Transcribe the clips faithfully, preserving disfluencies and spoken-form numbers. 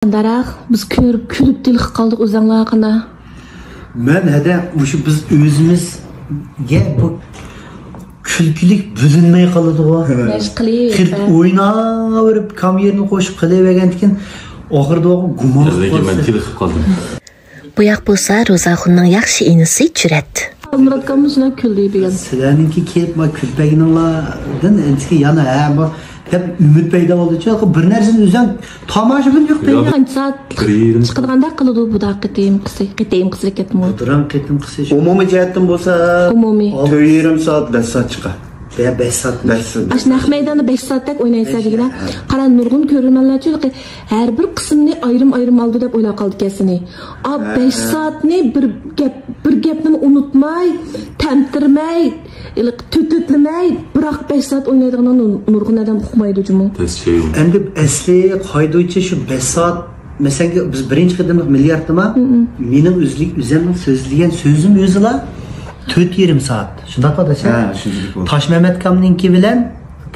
قانداراق؟ بىز كۆرۈپ، كۈلۈپ تېلىقىپ قالدۇق، ئۆزەڭلار قانداق؟ مەن ھەدە مۇشۇ بىز ئۆزىمىزگە بۇ كۈلكىلىك بىلىنمەي قالىدىغۇ. نەش قىلىپ، خېلى ھە. ئويناۋېرىپ، كامېرنى قوشۇپ قىلىۋەرگەندىكىن، ئاخىرىدا گۇمانلىق لېكىن مەن قالىسەن. تېلىقىپ قالدىم. بۇ ياق بولسا روزاخۇننىڭ ياخشى ئىنىسى جۈرئەت. ئالمۇرات ئاكاممۇ شۇنداق كۈلدى بۈگۈن. سىلەرنىڭكى كېلىپ ما كۈلپەگىنىڭلاردىن ئەنچىكى يەنە ھە بۇ دەپ ئۈمىد پەيدا بولدىچۇ. بىر نەرسىنى ئۆزۈڭ تاماشىبىن يوق دەيدۇ. قانچە سائەت بىر يېرىم سائەت. چىقىدىغاندا قىلىدۇ بۇدا قېتىمقىسى، قېتىمقىسى كەتمۇ. بۇدراڭ قېتىمقىسى شۇ. ئومۇمىي جەھەتتىن بولسا ئومۇمىي. تۆت يېرىم سائەت، بەش سائەت چىقا. يا بەش سائەت. بەش سائەت. ئاشۇ نەق مەيداندا بەش سائەتتەك ئوينايسىز بەش دېگىنە. سائەت. قارا، نۇرغۇن كۆرۈرمەنلەرچۇ ھەر بىر قىسىمنى ئايرىم-ئايرىم ئالىدۇ دەپ ئويلاپ قالىدىكەنسىنى. ئا، ھە، بەش ھە. سائەتنى بىر گەپ، بىر گەپنىمۇ ئۇنتۇماي، تەمتىرىمەي، تۆتۈتلىمەي، بىراق بەش سائەت ئوينايدىغىنىنى نۇرغۇن ئادەم ئۇقمايدۇ جۇمۇ. تەس شەي. ئەمدى ئەسلى قائىدە بويىچە شۇ بەش سائەت، مەسىلەن، بىز بىرىنچى قېتىملىق مىلياردنىما، مم. مېنىڭ ئۆزلۈك، ئۆزۈمنىڭ سۆزلىگەن سۆزۈم ئۆزىلا تۆت يېرىم سائەت. شۇنداققۇ ئاداش، ھە، ھە؟ شۇنچىلىك بولدى. تاشمەمەتكامنىڭكى بىلەن،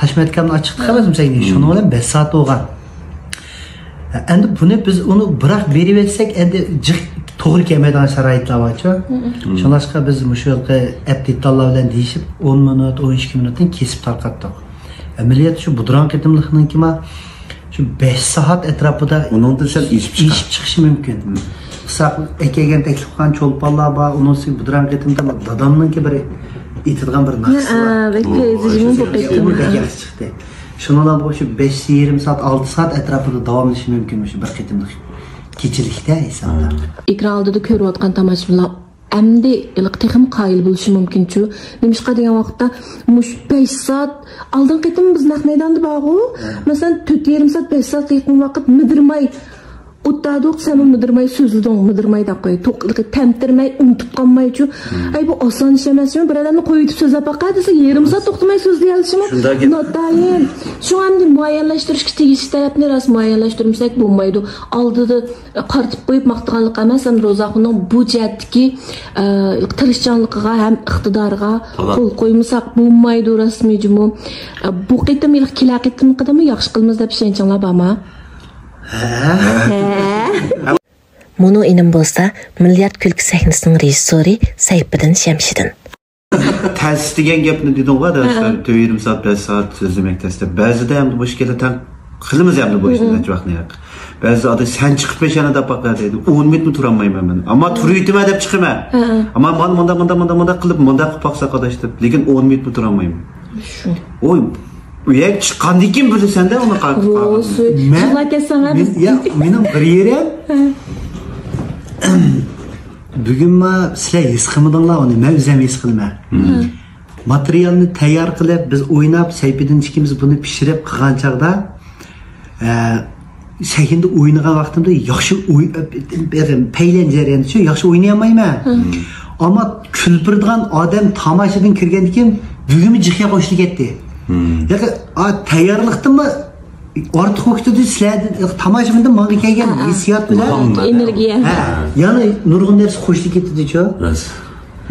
تاشمەمەتكامنى ئاچچىقتى قىلماسمۇ سەن، مم. شۇنىڭ بىلەن بەش سائەت بولغان. ئەمدى بۇنى بىز ئۇنى بىراق بېرىۋەتسەك، ئەمدى جىق توغرا كەلمەيدىغان شارائىتلار بارچۇ. مم. شۇڭلاشقا بىز مۇشۇ يىلقى ئەپ دېتاللار بىلەن دېيىشىپ، ئون مىنۇت، ئون ئىككى مىنۇتتىن كېسىپ تارقاتتۇق. ئەمەلىيەتتە شۇ بۇدراڭ قېتىملىقنىڭكىما شۇ بەش سائەت ئەتراپىدا ئۇنىڭدىن سەل ئېشىپ چىقار. ئېشىپ چىقىشى مۇمكىن. مم. قىساق ئەكەلگەن تەكلىپ قىلغان چولپانلار بار، ئۇنىڭ ئۈستىگە بۇدراڭ قېتىمدا دادامنىڭكى بىر ئېيتىدىغان بىر ناخشىسى ھە، بار. بەك پەيزىجىمۇ بۇ قېتىم. ئۇ بەك ياخشى چىقتى. شۇنىڭ بىلەن بۇ شۇ بەش يېرىم سائەت، ئالتە سائەت ئەتراپىدا داۋاملىشىشى مۇمكىن، مۇشۇ بىر قېتىملىق كېچىلىكتە ھېسابتا. ئېكران ئالدىدا كۆرۈۋاتقان تاماشىبىنلار ئەمدى ھېلىقى تېخىمۇ قايىل بولۇشى مۇمكىنچۇ. نېمىشقا دېگەن ۋاقىتتا، مۇشۇ بەش سائەت، ئالدىنقى قېتىم بىز نەق مەيداندا بارغۇ، ھە. مەسىلەن، تۆت يېرىم سائەت، بەش سائەتكە يېقىن ۋاقىت مىدىرماي ئولتۇردۇق، سەنمۇ مىدىرماي سۆزلىدىڭ، مىدىرماي دەپ قوي، توق-، تەمتىرىمەي، ئۇنتۇپ قالمايچۇ. ھە. ئەي، بۇ ئاسان ئىش ئەمەسچۇ، بىر ئادەمنى قويۇۋېتىپ سۆزلەپ باقە دېسە، يېرىم سائەت توختىماي سۆزلىيەلىشىمۇ شۇنداق گەپ. ناتايىن. شۇڭا ئەمدى مۇئەييەنلەشتۈرۈشكە تېگىشلىك تەرەپنى راست مۇئەييەنلەشتۈرمىسەك بولمايدۇ. ئالدىدا قارىتىپ قويۇپ ماختىغانلىق ئەمەس، ئەمدى روزاخۇننىڭ بۇ جەھەتتىكى، ئە، تىرىشچانلىقىغا ھەم ئىقتىدارىغا تالان. قول قويمىساق بولمايدۇ رەسمىي جۇمۇ. ئە، بۇ قېتىم ھېلىقى كېلەر قېتىمقىدىنمۇ ياخشى قىلىمىز دەپ ئىشەنچىڭلار بارمۇ؟ ھە؟ ھە. مۇنۇ ئىنىم بولسا مىليارد كۈلكە سەھنىسىنىڭ رېژىسسورى سەيپىدىن شەمشىدىن. تەس دېگەن گەپنى دېدىڭغۇ، ھە. تۆت يېرىم سائەت، بەش سائەت سۆزلىمەك تەس دەپ. بەزىدە ئەمدى مۇشۇ كېلە تەڭ قىلىمىز ئەمدى بۇ ئىشنى نەچچە ۋاقىتنى. بەزىدە ئادەم سەن چىقىپ بېرىشەنە دەپ باقە دەيدۇ. ئون مىنۇتمۇ تۇرالمايمەن مەن. ئەمما تۇرۇۋېتىمەن دەپ چىقىمەن. ئەمما مانا مۇنداق، مۇنداق، مۇنداق، مۇنداق قىلىپ، مۇنداق قىلىپ باقساق ئاداش دەپ. لېكىن ئون مىنۇتمۇ تۇرالمايمەن. شۇ. ئوي، ئۇ يەرگە چىققاندىن كېيىن بىلىسەن-دە ئۇنى قا-، قا-، مەن، يىغلاپ كەتسەڭ ھە. مەن، يا، مېنىڭ بىر يېرىم، بۈگۈنمۇ سىلەر ھېس قىلمىدىڭلار ئۇنى، مەن ئۆزۈم ھېس قىلىمەن. ماتېرىيالنى تەييار قىلىپ، بىز ئويناپ، سەيپىدىن ئىككىمىز بۇنى پىشۇرۇپ قىلغان چاغدا، ئە، سەھنىدە ئوينىغان ۋاقتىمدا ياخشى ئوي-، پەيلەن جەريانىدا ياخشى ئوينىيالمايمەن. ئەمما كۈلدۈرىدىغان ئادەم تاماشىدىن كىرگەندىن كېيىن بۈگۈنمۇ جىق ياقى خوشلۇق كەتتى. ياكى، ئا، تەييارلىقتىنمۇ ئارتۇق ۋاقىتتا سىلەردىن، تاماشىبىندىن ماڭا كەلگەن ھېسسىيات بىلەن، ئېنېرگىيە. ھە، يەنە نۇرغۇن نەرسە خوشلۇق كېتىدىچۇ.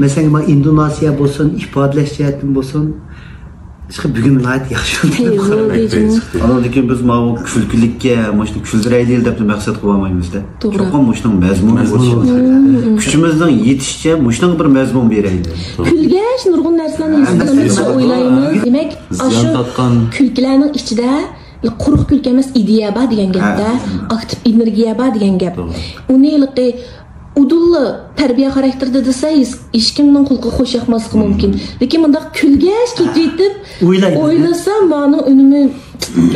مەسىلەن، مانا ئىندونېزىيە بولسۇن، ئىپادىلەش جەھەتتىن بولسۇن، بۈگۈن ناھايىتى ياخشى بولدى. ئانىڭدىن كېيىن بىز ماۋۇ كۈلكىلىككە، مۇشۇنى كۈلدۈرەيلى دەپ مەقسەت قىلىۋالمايمىز-دە. توغرا. چوقۇم مۇشۇنىڭ مەزمۇنى بولۇشى كېرەك. كۈچىمىزنىڭ يېتىشىچە مۇشۇنىڭغا بىر مەزمۇن بېرەيلى. كۈلگەچ نۇرغۇن نەرسىلەرنى ھېس قىلىمىز دەپ ئويلايمىز. دېمەك، ئاشۇ كۈلكىلەرنىڭ ئىچىدە قۇرۇق كۈلكە ئەمەس، ئىدىيە بار دېگەن گەپتە، ئاكتىپ ئېنېرگىيە بار دېگەن گەپ. ئۇنى ھېلىقى ئۇدۇللا تەربىيە خاراكتېرىدا دېسە، ھېچ، ھېچكىمنىڭ قۇلىقىغا خوش ياقماسلىقى مۇمكىن. لېكىن مۇنداق كۈلگەچ كېتىۋېتىپ ئويلىسا، مانىڭ ئۈنۈمى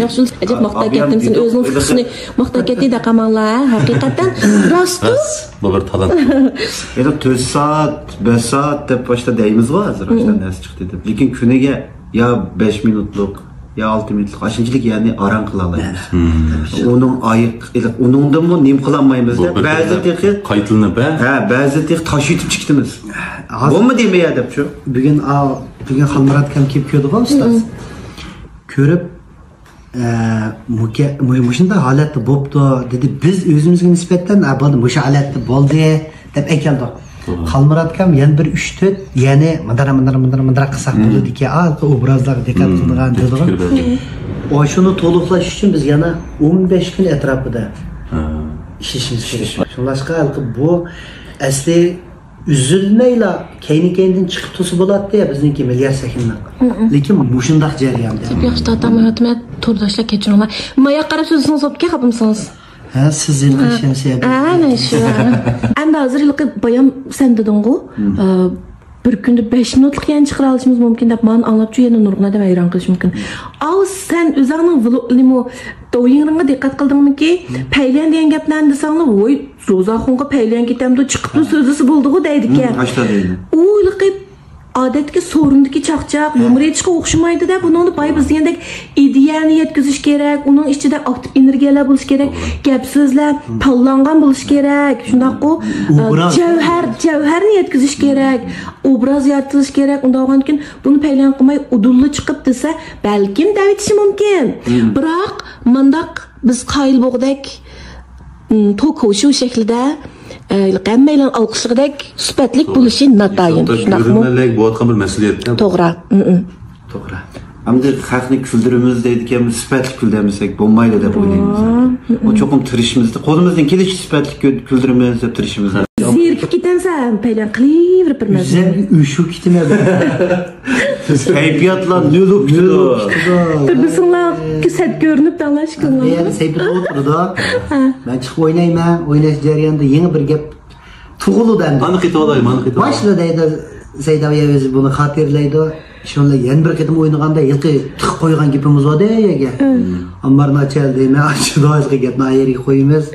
ياخشى. ئەجەب ماختاپ كەتتىم سېنى، ئۆزىنىڭ تۇتقۇسىنى ماختاپ كەتتى دەقەمەڭلار، ھەقىقەتەن راستتۇ. بۇ بىر تالانت. يەنە تۆت سائەت، بەش سائەت دەپ باشتا دەيمىزغۇ ھازىر، ئاشۇنداق نەرسە چىقتى دەپ. لېكىن كۈنىگە يا بەش مىنۇتلۇق، يا ئالتە مىنۇتلۇق ئاشۇنچىلىك يەرنى ئاران قىلالايمىز. ئۇنىڭ ئايىق، ئۇنىڭدىنمۇ نېمە قىلالمايمىز دەپ، بەزى تېخى قايتىلىنىپ، ھە، بەزى تېخى تاش يۇتۇپ چىقتىمىز. بولما دېمە يا دەپچۇ. بۈگۈن، بۈگۈن خالمۇرات ئاكام كېلىپ كۆردىغۇ ئۇستاز. كۆرۈپ، ئە، مۇشۇنداق ھالەتتە بوپتۇ دېدى. بىز ئۆزىمىزگە نىسبەتەن، ئە، بولدى، مۇشۇ ھالەتتە بولدى دەپ ئەكەلدۇق. خالمۇرات ئاكام يەنە بىر ئۈچ تۆت، يەنى مۇنداق، مۇنداق، مۇنداق، مۇنداق قىلساق بولىدىكەن، ھېلىقى ئوبرازلارغا دىققەت قىلىدىغان دېدىغۇ. ئاشۇنى تولۇقلاش ئۈچۈن بىز يەنە ئون بەش كۈن ئەتراپىدا ئىشىمىز كېرەك. شۇڭلاشقا ھېلىقى بۇ ئەسلى ئۈزۈلمەيلا كەينى-كەينىدىن چىقىپ تۇرسا بولاتتى بىزنىڭكى مىليار سەھنىنىڭ. لېكىن مۇشۇنداق جەرياندا. ياخشى، تاتا مۇھەممەت تورداشلار كەچۈرۈڭلار. ماياق قاراپ سۆزلىسىڭىز بوپتىكەن، خاپىمىسىڭىز؟ ھە، سىز ھېلىقى شەمسىيە. ھە، مانا شۇ. ئەمدى ھازىر ھېلىقى بايام سەن دېدىڭغۇ، ئە، بىر كۈندە بەش مىنۇتلۇق يەنە چىقىرالىشىمىز مۇمكىن دەپ، مانا ئاڭلاپ شۇ يەنە نۇرغۇن ئادەم ھەيران قېلىشى مۇمكىن. ئاۋۇ سەن ئۆزۈڭنىڭ ۋلوگىمۇ، دويىڭغا دىققەت قىلدىڭمىكى؟ پەيلەن دېگەن گەپلەرنى دېسەڭلار، ۋوي، زوزاخۇنغا پەيلەن كېتەمدۇ، چىقىپلا سۆزلىسە بولدىغۇ دەيدىكەن. ئۇ ھېلىقى ئادەتتىكى سورۇندىكى چاقچاق، يۇمۇر ئېيتىشقا ئوخشىمايدۇ-دە، بۇنىڭدا باي بىز دېگەندەك ئىدىيەنى يەتكۈزۈش كېرەك، ئۇنىڭ ئىچىدە ئاكتىپ ئېنېرگىيەلەر بولۇشى كېرەك، گەپ سۆزلەر تاللانغان بولۇشى كېرەك، شۇنداققۇ؟ ئە، جەۋھەر، جەۋھەرنى يەتكۈزۈش كېرەك، ئوبراز يارىتىلىشى كېرەك. ئۇنداق بولغاندىكىن بۇنى پەيلەن قىلماي ئۇدۇللا چىقىپ دېسە، بەلكىم دەۋېتىشى مۇمكىن. بىراق مانداق بىز قايىل بولغۇدەك، م، توك شو شەكلىدە، ئە، ھەممەيلەن ئالقىشلىغۇدەك سۈپەتلىك بولۇشى ناتايىن، شۇنداقمۇ؟ كۆرۈرمەنلەرگە بولۇۋاتقان بىر مەسئۇلىيەت. توغرا. توغرا. ئەمدى خەقنى كۈلدۈرىمىز دەيدىكەن، سۈپەتلىك كۈلدۈرمىسەك بولمايدۇ دەپ ئويلايمىز. ئۇ چوقۇم تىرىشىمىز. قولىمىزدىن كېلىشىچە سۈپەتلىك كۈ-، كۈلدۈرىمىز دەپ تىرىشىمىز. زېرىكىپ كېتەمسەن، پەيلەن قىلىۋېرىپ بىر مەزگىل. ئۆزۈڭگە ئۆچۈپ كېتىمەن. كەيپىياتلار نۆل بولۇپ كېتىدۇ. بىر بىرسىڭلار سەت كۆرۈنۈپ داڭلاشقىنىڭلار. سەيپىدە ئولتۇرىدۇ. مەن چىقىپ ئوينايمەن، ئويناش جەريانىدا يېڭى بىر گەپ تۇغۇلىدۇ ئەمدى. مانا قېتىۋالاي، مانا قېتىۋالاي. باشلا دەيدۇ، زەيداۋ يەۋىزى بۇنى خاتىرىلەيدۇ. شۇنىلا يەنە بىر قېتىم ئوينىغاندا ھېلىقى تىقىپ قويغان گېپىمىز بار-دە يەرگە. ئاممار ناچال دەيمەن، ئاشۇ دائىرىدىكى گەپنى ئايرىغا قويىمىز.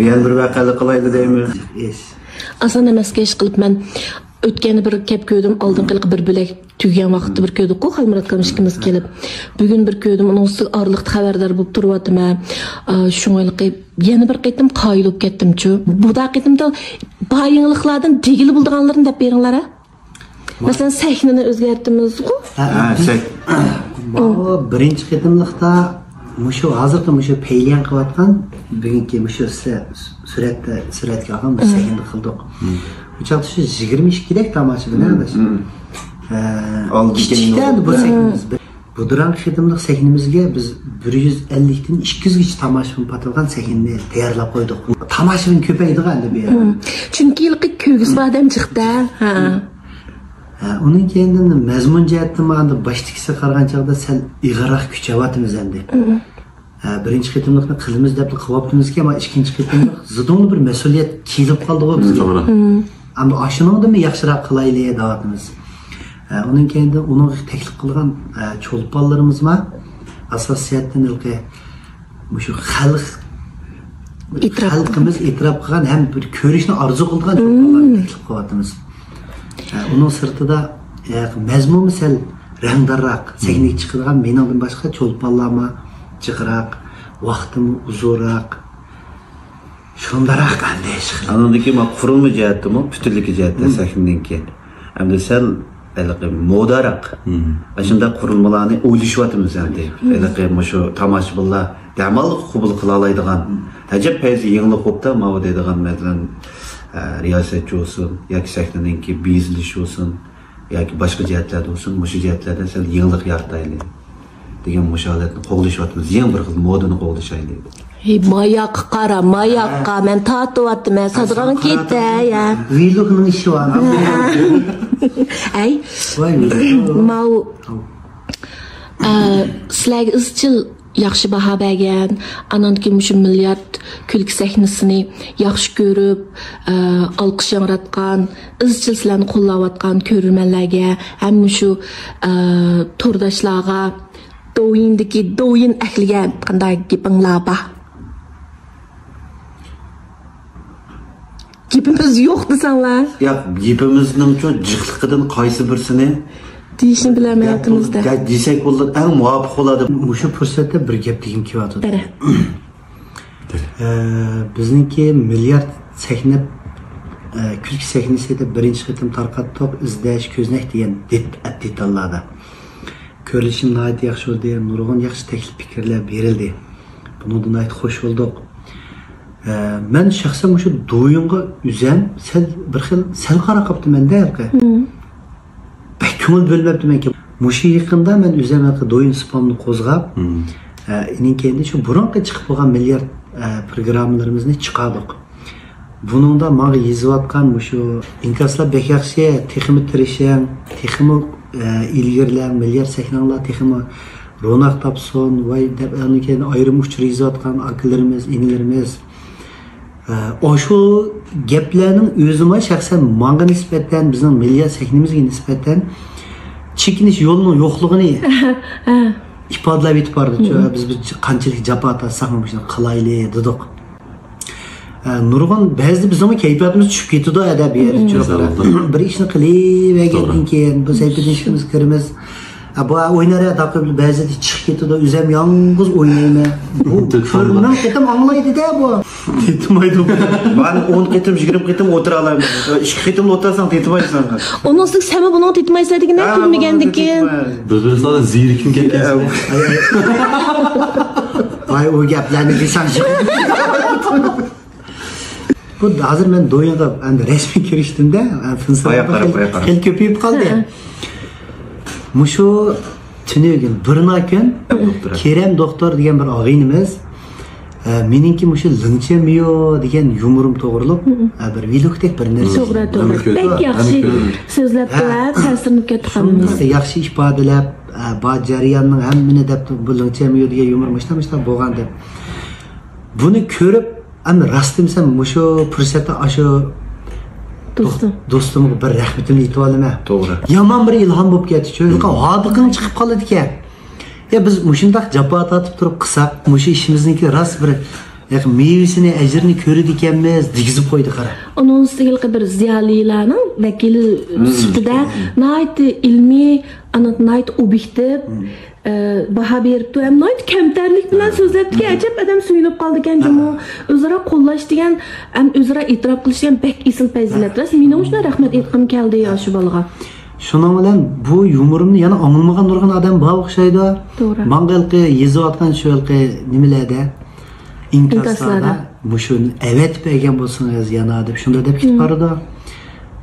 يەنە بىر ۋەقەلىك قىلايلى دەيمىز. ئىش. ئاسان ئەمەسكەن ئىش قىلىپ مەن ئۆتكەندە بىر كەپ كۆردۈم، ئالدىنقى ھېلىقى بىر بۆلەك تۈگىگەن ۋاقىتتا بىر كۆردۇققۇ، خالمۇرات ئاكام ئىككىمىز كېلىپ. بۈگۈن بىر كۆردۈم، ئۇنىڭ ئۈستىگە ئارىلىقتا خەۋەردار بولۇپ تۇرۇۋاتىمەن. ئا، شۇڭا ھېلىقى يەنە بىر قېتىم قايىل بولۇپ كەتتىمچۇ. بۇ دا قېتىمدا بايىڭلىقلاردىن دېگىلى بولىدىغانلىرىنى دەپ بېرىڭلار، ھە؟ مەسىلەن، سەھنىنى ئۆزگەرتىمىزغۇ؟ ھە، ھە، سەھ-، بۇ بىرىنچى قېتىملىقتا مۇشۇ ھازىرقى مۇشۇ پەيلەن قىلىۋاتقان بۈگۈنكى مۇشۇ سە-، سۈرەتتە، سۈرەتكە ئالغان بۇ سەھنىدە قىلدۇق. بۇ چاغدا شۇ يىگىرمە ئىككىدەك تاماشىبىن ئەمەس. ھە، ئالدى كىچىكتە كەينى بۇ سەھنىمىز. بۇ دۇرانقى قېتىملىق سەھنىمىزگە بىز بىر يۈز ئەللىكتىن ئىككى يۈزگىچە تاماشىبىن پاتىدىغان سەھنىنى تەييارلاپ قويدۇق. تاماشىبىن كۆپەيدىغان ئەمدى بۇ يەردە. چۈنكى ھېلىقى كۆرگۈسى بار ئادەم چىقتى. ھە. ھە، ئۇنىڭ كېيىندىن مەزمۇن جەھەتتىن ماڭغاندا باشتىكىسىگە قارىغان چاغدا سەل ئېغىرراق كۈچەۋاتىمىز ئەمدى. ھە، بىرىنچى قېتىملىقنى قىلىمىز دەپلا قىلىۋاپتىمىزكەن، ئەمما ئىككىنچى قېتىملىق زىدۇڭلا بىر مەسئۇلىيەت كېلىپ قالدىغۇ بىزگە. توغرا. ئەمدى ئاشۇنىڭدىنمۇ ياخشىراق قىلايلى دەۋاتىمىز. ھە، ئۇنىڭ كەينىدىن ئۇنىڭغا تەكلىپ قىلغان، ھە، چولپانلىرىمىزمۇ ئاساسىي جەھەتتىن ھېلىقى مۇشۇ خەلق، خەلقىمىز ئېتىراپ قىلغان ھەم بىر كۆرۈشنى ئارزۇ قىلىدىغان چولپانلارنى تەكلىپ قىلىۋاتىمىز. ھە، ئۇنىڭ سىرتىدا، ھە، مەزمۇنى سەل رەڭدارراق، سەھنىگە چىقىدىغان مېنىڭدىن باشقا چولپانلارمۇ جىقراق، ۋاقتىمۇ ئۇزۇنراق، شۇنداقراق ئەندىشە قىلىپ. ئاندىن كېيىن مانا قۇرۇلما جەھەتتىمۇ، پۈتۈنلۈكى جەھەتتە سەھنىدىن كېيىن. ئەمدى سەل ھېلىقى موداراق، ئاشۇنداق قۇرۇلمىلارنى ئويلىشىۋاتىمىز ئەمدى. ھېلىقى مۇشۇ تاماشىبىنلار دەماللىق قوبۇل قىلالايدىغان، ئەجەب پەيزى يېڭىلىق بوپتا، ماۋۇ دەيدىغان، مەسىلەن، ئە، رىياسەتچى بولسۇن ياكى سەھنىنىڭكى بېزىلىشى بولسۇن ياكى باشقا جەھەتلەردە بولسۇن، مۇشۇ جەھەتلەردە سەل يېڭىلىق يارىتايلى دېگەن مۇشۇ ھالەتنى قوغلىشىۋاتىمىز. يېڭى بىر خىل مودىنى قوغلىشايلى. ھېي، ماياققا قارا، ماياققا، مەن تارتىۋاتىمەن، سادىغان كېتە، يا. ۋىلوگنىڭ ئىشى بار. ئەي، ۋاي، ۋىلوگ. ماۋۇ، ئە، سىلەرگە ئىزچىل ياخشى باھا بەرگەن، ئانان كېيىن مۇشۇ مىليارد كۈلكە سەھنىسىنى ياخشى كۆرۈپ، ئە، ئالقىش ياڭراتقان، ئىزچىل سىلەرنى قوللاۋاتقان كۆرۈرمەنلەرگە ھەم مۇشۇ، ئە، تورداشلارغا، دوۋيىندىكى دوۋيىن ئەھلىگە قانداق گېپىڭلار بار؟ گېپىمىز يوق دېسەڭلار. ياق، گېپىمىزنىڭچۇ جىقلىقىدىن قايسى بىرسىنى دېيىشنى بىلەلمەيۋاتىمىز-دە. دە-، دېسەك بولىدۇ، ئەڭ مۇۋاپىق بولىدۇ. مۇشۇ پۇرسەتتە بىر گەپ دېگۈم كېلىۋاتىدۇ. بەرە. ئە، بىزنىڭكى مىليارد سەھنە، ئە، كۈلكە سەھنىسى دەپ بىرىنچى قېتىم تارقاتتۇق، ئىزدەش، كۆزنەك دېگەن دېت-، دېتاللاردا. كۆرۈلۈشىمۇ ناھايىتى ياخشى بولدى، نۇرغۇن ياخشى تەكلىپ پىكىرلەر بېرىلدى. بۇنىڭدىن ناھايىتى خوش بولدۇق. ئە، مەن شەخسەن مۇشۇ دوۋيىنغا ئۆزەم سەل بىر خىل سەل قاراپ قاپتىمەن-دە ھېلىقى. بەك كۆڭۈل بۆلمەپتىمەنكەن. مۇشۇ يېقىندا مەن ئۆزەم ھېلىقى دوۋيىن سپامنى قوزغاپ، ئە، ئېنىڭ كەينىدە شۇ بۇرۇنقى چىقىپ بولغان مىليارد ئە، پروگراممىلىرىمىزنى چىقاردۇق. بۇنىڭدا ماڭا يېزىۋاتقان مۇشۇ ئىنكاسلار بەك ياخشى، تېخىمۇ تىرىشىڭ، تېخىمۇ، ئە، ئىلگىرىلەڭ، مىللىيەت سەھنەڭلار تېخىمۇ روناق تاپسۇن، ۋاي دەپ، ئاندىن كېيىن ئايرىم ئۇچۇر يېزىۋاتقان ئاكىلىرىمىز، ئىنىلىرىمىز. ئە، ئاشۇ گەپلەرنىڭ ئۆزىمۇ شەخسەن ماڭا نىسبەتەن، بىزنىڭ مىللىيەت سەھنىمىزگە نىسبەتەن چېكىنىش يولىنىڭ يوقلۇقىنى ئىپادىلەپ ئېيتىپ بارىدۇ. بىز، بىز قانچىلىك جاپا تارتساقمۇ مۇشۇنى قىلايلى دېدۇق. ئە، نۇرغۇن بەزىدە بىزنىڭمۇ كەيپىياتىمىز چۈشۈپ كېتىدۇ، ھەدە بۇ يەردە چوقۇم. بىر ئىشنى قىلىۋەرگەندىن كېيىن، بۇ سەھىپىدىن چىقىمىز، كىرىمىز. ئە، بۇ ئوينار يا داقىپ بەزىدە چىقىپ كېتىدۇ، ئۆزۈم يالغۇز ئوينايمەن. بۇ بىر مىڭ قېتىم ئاڭلايدۇ-دە بۇ. تېتىمايدۇ. مەن ئون قېتىم، يىگىرمە قېتىم ئولتۇرالايمەن. ئىككى قېتىم ئولتۇرساڭ تېتىمايسەن. ئۇنىڭ ئۈستىگە سەنمۇ بۇنىڭغا تېتىمايسەن دېگىنە، ھە، كۈلمىگەندىكىن. بىر-بىرسىڭلار زېرىكىپ كەتكەنسىلەر. ۋاي، ئۇ گەپلەرنى دېسەڭ. بۇ ھازىر مەن دويىنغا ئەمدى رەسمىي كىرىشتىم-دە، ئە، فىنسىلاردا خېلى، خېلى كۆپىيىپ قالدى. مۇشۇ تۈنۈگۈن، بىرنا كۈن كېرەم دوختۇر دېگەن بىر ئاغىنىمىز، ئە، مېنىڭكى مۇشۇ لىڭچيەنمىيو دېگەن يۇمۇرۇم توغرۇلۇق، ئە، بىر ۋىلوگتەك بىر نەرسە. توغرا، توغرا. بەك ياخشى سۆزلەپتۇ، ھە، تەسىرلىنىپ كەتتۇق ھەممىمىز. ياخشى ئىپادىلەپ، ئە، بار جەرياننىڭ ھەممىنى دەپتۇ، بۇ لىڭچيەنمىيو دېگەن يۇمۇر مۇشۇنداق، مۇشۇنداق بولغان دەپ. بۇنى كۆرۈپ، ئەمدى راست دېمىسەم، مۇشۇ پۇرسەتتە ئاشۇ دوستۇم. دوستۇمغا بىر رەھمىتىمنى ئېيتىۋالىمەن. توغرا. يامان بىر ئىلھام بولۇپ كەتتى، چۈنكى ھاردىقىڭ چىقىپ قالىدىكەن. يا، بىز مۇشۇنداق جاپا تارتىپ تۇرۇپ قىلساق، مۇشۇ ئىشىمىزنىڭكى راست بىر، ياق، مېۋىسىنى، ئەجرىنى كۆرىدىكەنمىز، دېگۈزۈپ قويدى، قارا. ئۇنىڭ ئۈستىگە ھېلىقى بىر زىيالىيلارنىڭ ۋەكىلى سۈپىتىدە ناھايىتى ئىلمىي، ئانا، ناھايىتى ئوبيېكتىپ، ئە، باھا بېرىپتۇ ھەم ناھايىتى كەمتەرلىك بىلەن سۆزلەپتىكەن. ئەجەب ئادەم سۆيۈنۈپ قالىدىكەن جۇمۇ. ئۆزئارا قوللاش دېگەن ھەم ئۆزئارا ئېتىراپ قىلىش دېگەن بەك ئېسىل پەزىلەت. راست، مېنىڭ شۇنداق رەھمەت ئېيتقۇم كەلدى ئاشۇ بالىغا. شۇنىڭ بىلەن بۇ يۇمۇرۇمنى يەنە ئاڭلىمىغان نۇرغۇن ئادەم بار ئوخشايدۇ. توغرا. ماڭا ھېلىقى يېزىۋاتقان شۇ ھېلىقى نېمىلەردە، ئىنكاسلاردا مۇشۇنى ئەۋەتىپ بەرگەن بولسىڭىز يەنە دەپ شۇنداق دەپ كېتىپ بارىدۇ.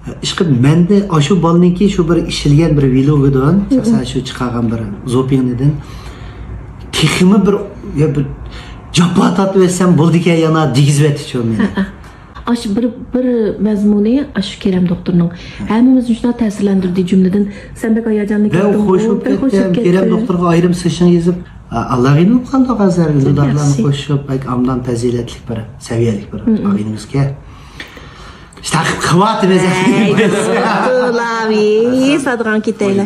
ئىشقىلىپ مەندە ئاشۇ بالىنىڭكى شۇ بىر ئىشلىگەن بىر ۋىلوگىدىن، شەخسەن شۇ چىقارغان بىر زوپىڭىدىن تېخىمۇ بىر، يا بىر جاپا تارتىۋەتسەم بولىدىكەن يەنە دېگۈزۈۋەتتى شۇ مېنى. ئاشۇ بىر، بىر مەزمۇنى ئاشۇ كېرەم دوختۇرنىڭ ھەممىمىزنى شۇنداق تەسىرلەندۈردى، جۈملىدىن سەن بەك ھاياجانلىنىپ كەتتىڭ. بەك خۇش بولۇپ كەتتىم. كېرەم دوختۇرغا ئايرىم سىشىڭ يېزىپ، ئالاغىنى بولۇپ قالدۇق ھازىر. ئىلدىدارلارنى قوشۇپ، بەك ئامدان پەزىلەتلىك بىر سەۋىيەلىك بىر ئاغىنىمىزكەن. تاقىپ قىلىۋاتىمىز. ئەي، سادىغان كېتەيلى.